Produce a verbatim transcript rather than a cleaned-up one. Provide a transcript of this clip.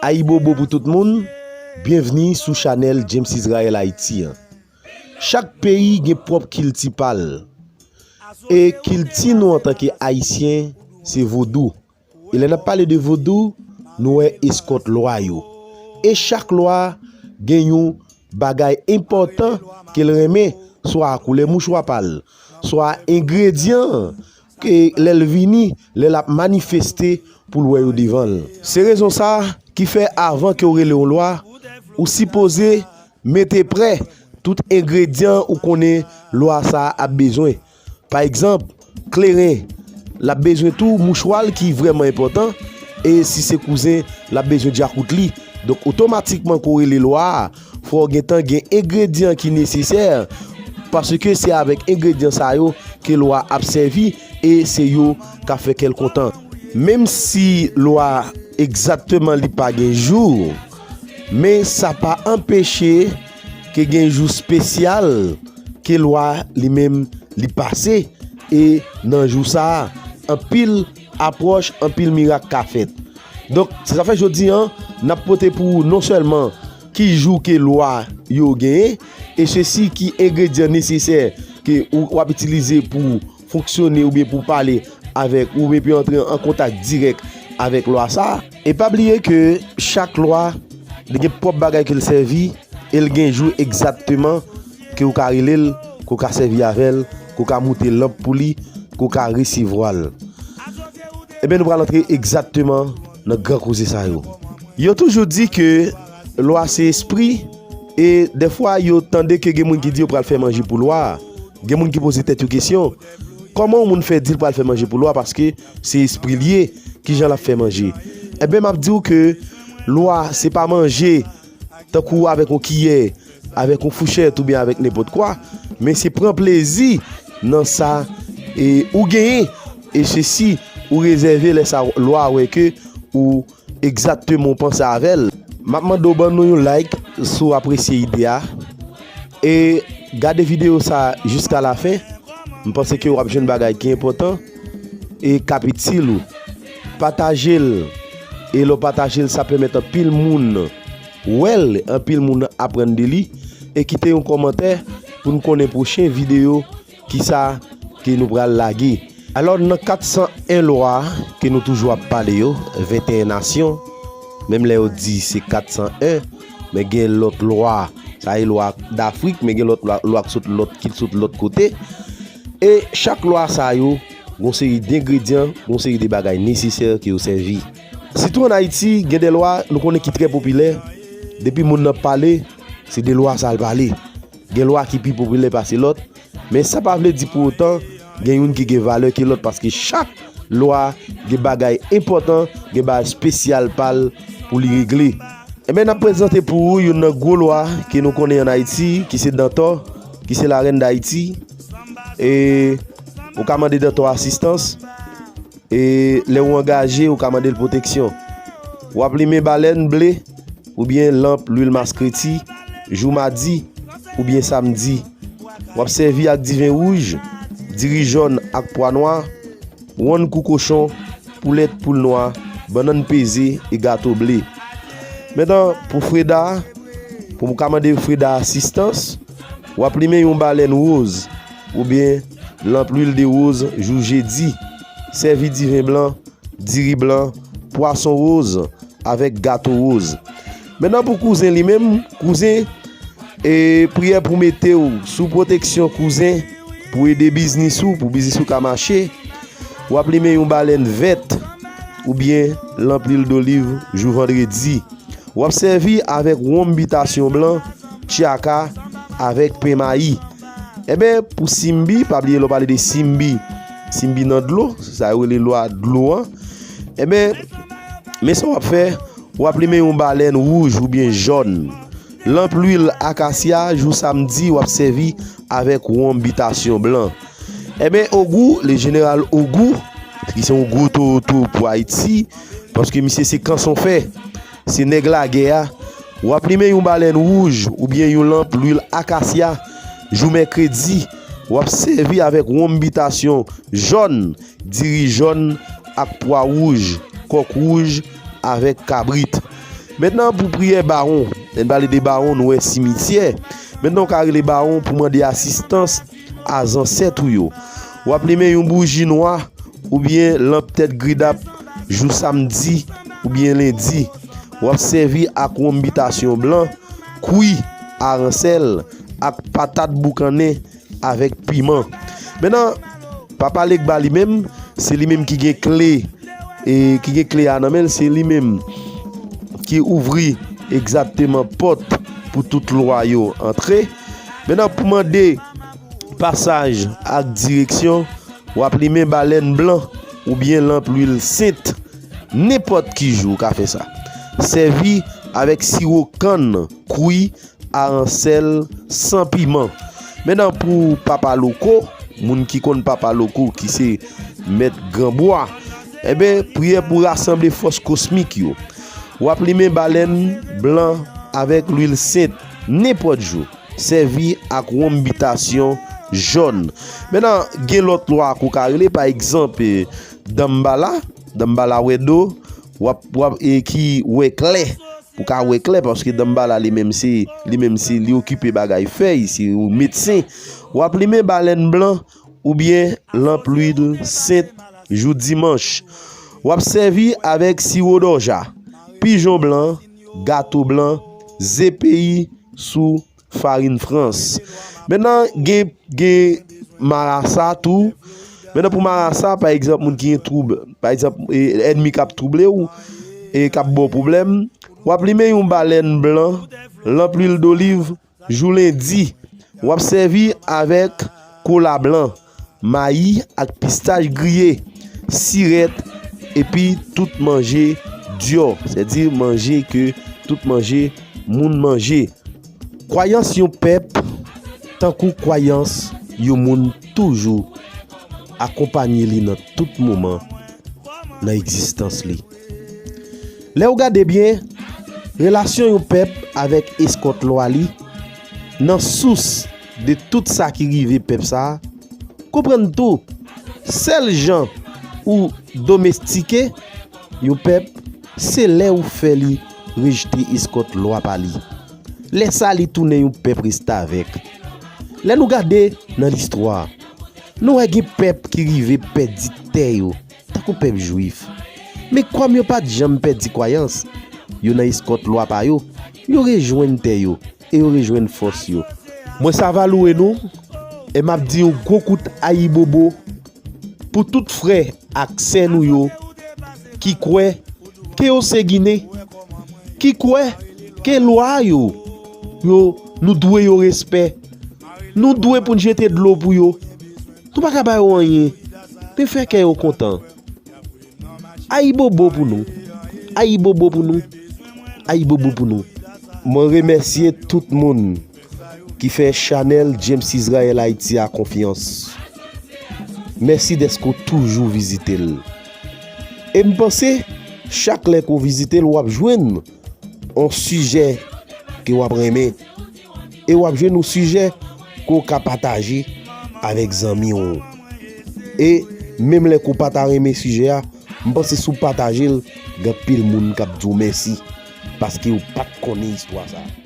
Ayibobo pou tout moun, byenvni sou chanèl James Israel Haïti an. Chak peyi gen pwòp kilti pa l. E kilti nou antanke Ayisyen, se vodou. E lè n ap pale de vodou, nou wè eskòt lwa yo. E chak lwa gen yon bagay enpòtan ke l renmen, swa koulè mouchwa pa l, swa engredyan ke lè l vini, lè l ap manifeste pou l wè yo devan l. Se rezon sa ki fè avan ke w rele yon lwa, ou sipoze mete prè tout engredyan ou konnen lwa sa a ap bezwen. Pa egzanp, kleren, l ap bezwen tou mouchwa l ki vrèman enpòtan, e si se kouzen, l ap bezwen djakout li. Donk, otomatikman, ke w rele lwa a, fò w gentan gen engredyan ki nesesè, paske se avèk engredyan sa yo ke lwa ap sèvi, e se yo k ap fè kè l kontan. Menm si lwa egzakteman li pa gen jou, men sa pa anpeche ke gen jou espesyal ke lwa li menm li pase, e nan jou sa a, anpil apwòch, anpil mirak ka fèt. Donk, se sa fè jodi an, n ap pote pou ou non sèlman ki jou ke lwa yo genyen, e sesi ki engredyan nesesè ke ou, w ap itilize pou fonksyone oubyen pou pale avèk ou, oubyen pou antre an kontak dirèk avèk lwa sa a. E pa bliye ke chak lwa, li gen pwòp bagay ke l sèvi, e l gen jou egzakteman ke w ka rele l, ke w ka sèvi avè l, ke w ka moute lanp pou li, ke w ka resevwa l. Ebyen, nou pral antre egzakteman nan gran koze sa yo. Yo toujou di ke lwa se espri, e dèfwa yo tande ke gen moun ki di yo pral fè manje pou lwa a. Gen moun ki poze tèt yo kesyon, kòman yon moun fè di l pral fè manje pou lwa, paske se espri l ye, kijan l ap fè manje? Ebyen, m ap di w ke lwa se pa manje tankou avèk yon kiyè, avèk yon fouchèt oubyen avèk nenpòt kwa, men se pran plezi nan sa, e, ou genyen, e sesi ou rezève lè sa lwa wè ke ou egzakteman w panse avè l. M ap mande w ban nou yon like si w apresye ide a. E gade videyo sa a jiska lafen. M panse ke w ap jwenn bagay ki enpòtan e k ap itil ou. Pataje l. E lè w pataje l, sa pèmèt anpil moun wè l, anpil moun aprann de li. E kite yon kòmantè pou n konnen pwochen videyo kisa ke nou pral lage. Alò, nan kat san en lwa ke nou toujou ap pale yo, venteyen nasyon, menm lè yo di se kat san en, men gen lòt lwa, sa e lwa Dafrik, men gen lòt lwa, lwa k sot lòt, ki sot lòt kote. E chak lwa sa yo, gon seri dengredyan, gon seri de bagay nesesè ke yo sèvi. Sitou ann Ayiti, gen de lwa nou konnen ki trè popilè, depi moun nan pale, se de lwa sa l pale. Gen lwa ki pi popilè pase lòt, men sa pa vle di pou otan gen youn ki gen valè ke lòt, paske chak lwa gen bagay enpòtan, gen bagay espesyal pa l pou li regle. Ebyen, n ap prezante pou ou youn nan gwo lwa ke nou konnen ann Ayiti, ki se Dantò, ki se la reine d'Haïti. E ou ka mande Dantò asistans. E lè ou angaje, ou ka mande l pwoteksyon. W ap limen balèn ble oubyen lanp lwil maskreti jou madi oubyen samdi. W ap sèvi ak diven wouj, diri jòn ak pwa nwa, wonn kou kochon, poulèt poul nwa, bannann peze e gato ble. Mentnan, pou freda, pou w ka mande freda asistans, w ap limen yon balèn woz oubyen lanp lwil de woz jou jedi. Sèvi diven blan, diri blan, pwason woz avèk gato woz. Mentnan pou kouzen li menm, kouzen, e priyè pou mete w sou pwoteksyon kouzen, pou ede biznis ou, pou biznis ou ka mache. W ap limen yon balèn vèt oubyen lanp lwil doliv jou vandredi. W ap sèvi avèk wonm bitasyon blan, tchaka, avèk pen mayi. Enben, pou simbi, pa bliye lè w pale de simbi, simbi nan dlo, se sa yo rele lwa dlo an. Enben, men sa w ap fè, w ap limen yon balèn wouj oubyen jòn. Lanp lwil akasya, jou samdi, w ap sèvi avèk wonm bitasyon blan. Enben, Ogou, le jeneral Ogou, ki se yon gwo towoto pou Ayiti, paske misye se kanson fè, se nèg lagè a, w ap limen yon balèn wouj oubyen yon lanp lwil akasya, jou mèkredi, w ap sèvi avèk wonm bitasyon jòn, diri jòn ak pwa wouj, kòk wouj avèk kabrit. Mentnan, pou priyè bawon, lè n pale de bawon, nou wè simityè. Mentnan, w ka rele bawon pou mande asistans a zansèt ou yo. W ap limen yon bouji nwa oubyen lanp tèt gridap jou samdi oubyen lendi. W ap sèvi ak wonm bitasyon blan, kwi, aransèl, ak patat boukannen avèk piman. Mentnan, Papa Legba li menm, se li menm ki gen kle, e ki gen kle a nan men l, se li menm ki ouvri egzakteman pòt pou tout lwa yo antre. Mentnan, pou mande pasaj ak direksyon, w ap limen balèn blan oubyen lanp lwil sent. Nenpòt ki jou ou ka fè sa. Sèvi avèk siwo kann, kwi, aransèl, san piman. Mentnan, pou Papa Loko, moun ki konn Papa Loko, ki se mèt Granbwa, enben, priyè pou rasanble fòs kosmik yo. W ap limen balèn blan avèk lwil sent, nenpòt jou. Sèvi ak wonm bitasyon jòn. Mentnan, gen lòt lwa ke w ka rele, pa egzanp, e, Danmbala, Danmbala wè do, w ap, w ap, e, ki wè klè. Pou ka wè klè, paske Danmbala li menm se, li menm se, li okipe bagay fèy, se yon medsen. W ap limen balèn blan oubyen lanp lwil sent jou dimanch. W ap sèvi avèk siwo dòja, pijon blan, gato blan, ze peyi sou farin Frans. Mentnan, gen, gen marasa tou. Mentnan, pou marasa, pa egzanp, moun ki gen twoub, pa egzanp, e, ènmi k ap twouble w, e k ap ba w pwoblèm, w ap limen yon balèn blan, lanp lwil doliv, jou lendi. W ap sèvi avèk kola blan, mayi ak pistach griye, sirèt, epi tout manje dyò, sètadi manje ke tout manje moun manje. Kwayans yon pèp, tankou kwayans yon moun, toujou akonpanye li nan tout moman nan egzistans li. Lè w gade byen, relasyon yon pèp avèk eskòt lwa li, nan sous de tout sa ki rive pèp sa a, konprann tou, sèl jan ou domestike yon pèp, se lè ou fè li rejte eskòt lwa pa li. Lè sa a, li tounen yon pèp restavèk. Lè nou gade nan listwa, nou wè gen pèp ki rive pèdi tè yo, tankou pèp jwif. Men kòm yo pa t janm pèdi kwayans yo nan eskòt lwa pa yo, yo rejwenn tè yo e yo rejwenn fòs yo. Mwen sava louwe nou, e m ap di yon gwo kout ayibobo pou tout frè ak sè nou yo ki kwè ke yo se Ginen, ki kwè ke lwa yo, yo, nou dwe yo respè. Nou dwe pou n jete dlo pou yo. Nou pa ka ba yo anyen. Men fè kè yo kontan. Ayibobo pou nou. Ayibobo pou nou. Ayibobo pou nou. Mwen remèsye tout moun ki fè chanèl James Israel Haïti a konfyans. Mèsi dèske w toujou vizite l. E m panse, chak lè ke w vizite l, w ap jwenn yon sijè ke w ap renmen. E w ap jwenn yon sijè ke w ka pataje avèk zanmi w. E menm lè ke w pa ta renmen sijè a, m panse si w pataje l, gen anpil moun k ap di w mèsi, paske yo pa t konnen istwa sa a.